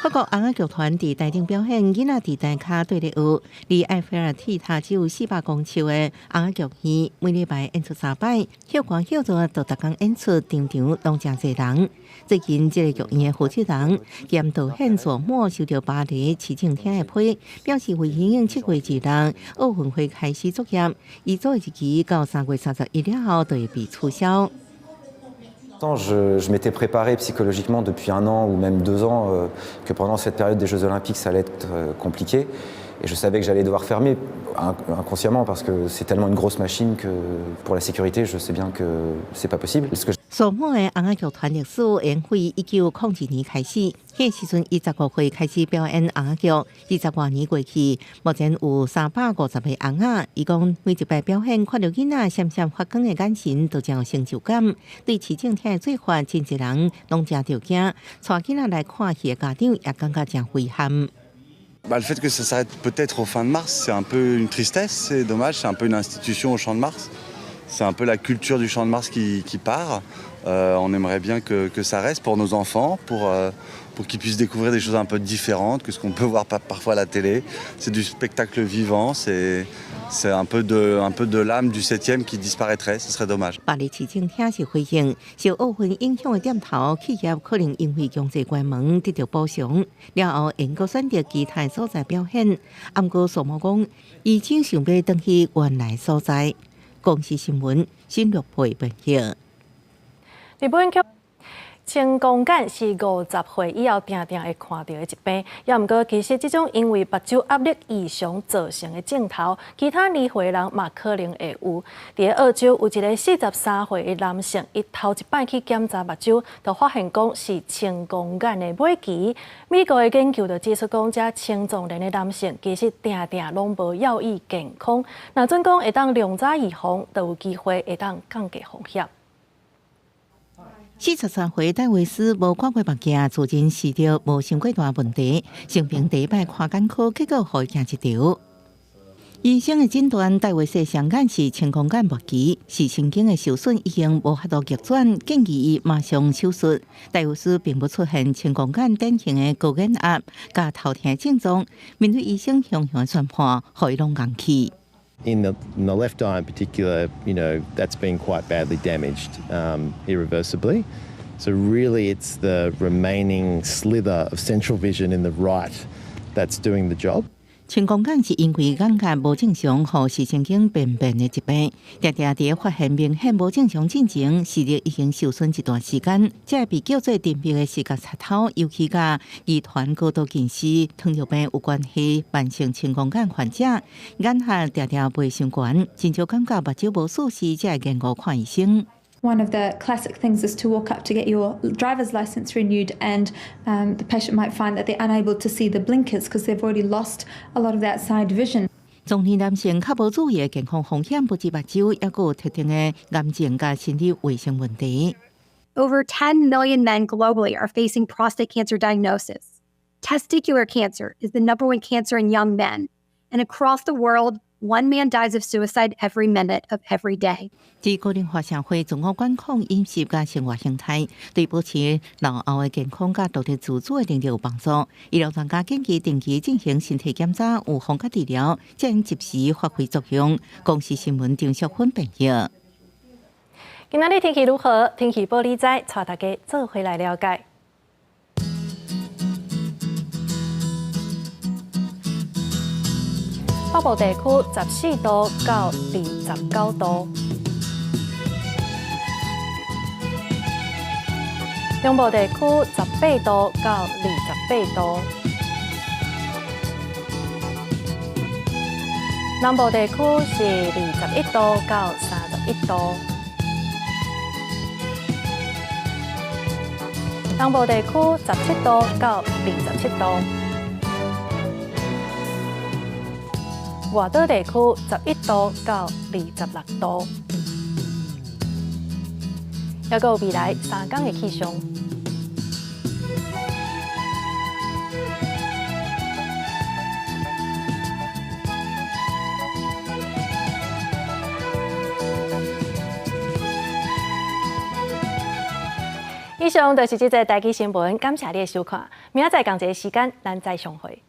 法國尪仔劇團佇台頂表演，囡仔佇台跤綴咧學。離埃菲爾鐵塔只有400公尺的尪仔劇院，每禮拜演出三擺，歇寒歇熱就逐工演出，場場攏誠濟人。最近，這个劇院的負責人兼導演佐莫收著巴黎市政廳的批，表示為因應7月2日奧運會開始作業，伊做的日期到3月31日後就會被取消。 Je m'étais préparé psychologiquement depuis un an ou même 2 ans que pendant cette période des Jeux Olympiques, ça allait être compliqué. Et je savais que j'allais devoir fermer inconsciemment parce que c'est tellement une grosse machine que pour la sécurité, je sais bien que c'est pas possible. 索莫的尪仔劇團歷史源於1902年開始，彼時陣伊15歲開始表演尪仔劇，20外年過去，目前有350個尪仔。伊講每一擺表演，看著囡仔閃閃發光的眼神，都真有成就感。對市政廳的做法，真濟人攏誠著驚，帶囡仔來看戲的家長也感覺誠遺憾。 Bah, le fait que ça s'arrête peut-être au fin de mars, c'est un peu une tristesse, c'est dommage, c'est un peu une institution au Champ de Mars. C'est un peu la culture du Champ de Mars qui part. On aimerait bien que ça reste pour nos enfants, pour qu'ils puissent découvrir des choses un peu différentes que ce qu'on peut voir parfois à la télé. C'est du spectacle vivant, c'est un peu de l'âme du 7e qui disparaîtrait, ce serait dommage. 巴黎市政廳是回應，受奧運影響的店頭企業可能因為強制關門得著補償，了後會閣選擇其他所在表演。毋過索莫講，伊正想欲轉去原來所在。公視新聞新樂佩報道。日本青光眼是50歲以後定定會看著的疾病，也毋過其實這種因為目睭壓力異常造成的症頭，其他年歲的人嘛可能會有。佇澳洲有一个43歲的男性，伊頭一擺去檢查目睭，就發現講是青光眼的尾期。美國的研究就指出講，這青壯年的男性其實定定攏無著意健康，若準講會當良早預防，就有機會會當降低風險。43歲戴維斯無掛過目鏡，自認視力無傷過大問題，生平第一擺看眼科，結果予伊驚一趒。醫生的診斷，戴維斯的雙眼是青光眼末期，視神經的受損已經無法度逆轉，建議伊馬上手術。戴維斯並無出現青光眼典型的高眼壓佮頭疼症狀，面對醫生雄雄的宣判，予伊攏硬去。 In the left eye in particular, that's been quite badly damaged irreversibly. So really it's the remaining slither of central vision in the right that's doing the job. 青光眼是因為眼壓無正常，予視神經病變的疾病。定定佇發現明顯無正常進前，視力已經受損一段時間。這個被叫做隱秘的視覺賊偷，尤其佮遺傳高度近視、糖尿病有關係，慢性青光眼患者，眼壓定定袂傷懸，真少感覺目睭無舒適，才會延誤看醫生。 One of the classic things is to walk up to get your driver's license renewed, and the patient might find that they're unable to see the blinkers because they've already lost a lot of that side vision. 中年男性較無注意的健康風險，不止目睭，猶閣有特定的癌症佮心理衛生問題。 Over 10 million men globally are facing prostate cancer diagnosis. Testicular cancer is the number one cancer in young men. And across the world, one man dies of suicide every minute of every day. 這高齡化社會，自我管控飲食佮生活形態，對保持老後的健康佮獨立自主的能力有幫助。醫療專家建議定期進行身體檢查、預防佮治療，才能及時發揮作用。公視新聞張淑芬編譯。今仔日天氣如何？天氣報你知，帶大家做伙來了解。北部地區14度到29度，中部地區18度到28度。南部地區是21度到31度。東部地區17度到27度。外島地區11度到26度。猶閣有未來3工的氣象。以上就是這節台語新聞，感謝你的收看。明仔載仝一个時間，咱再相會。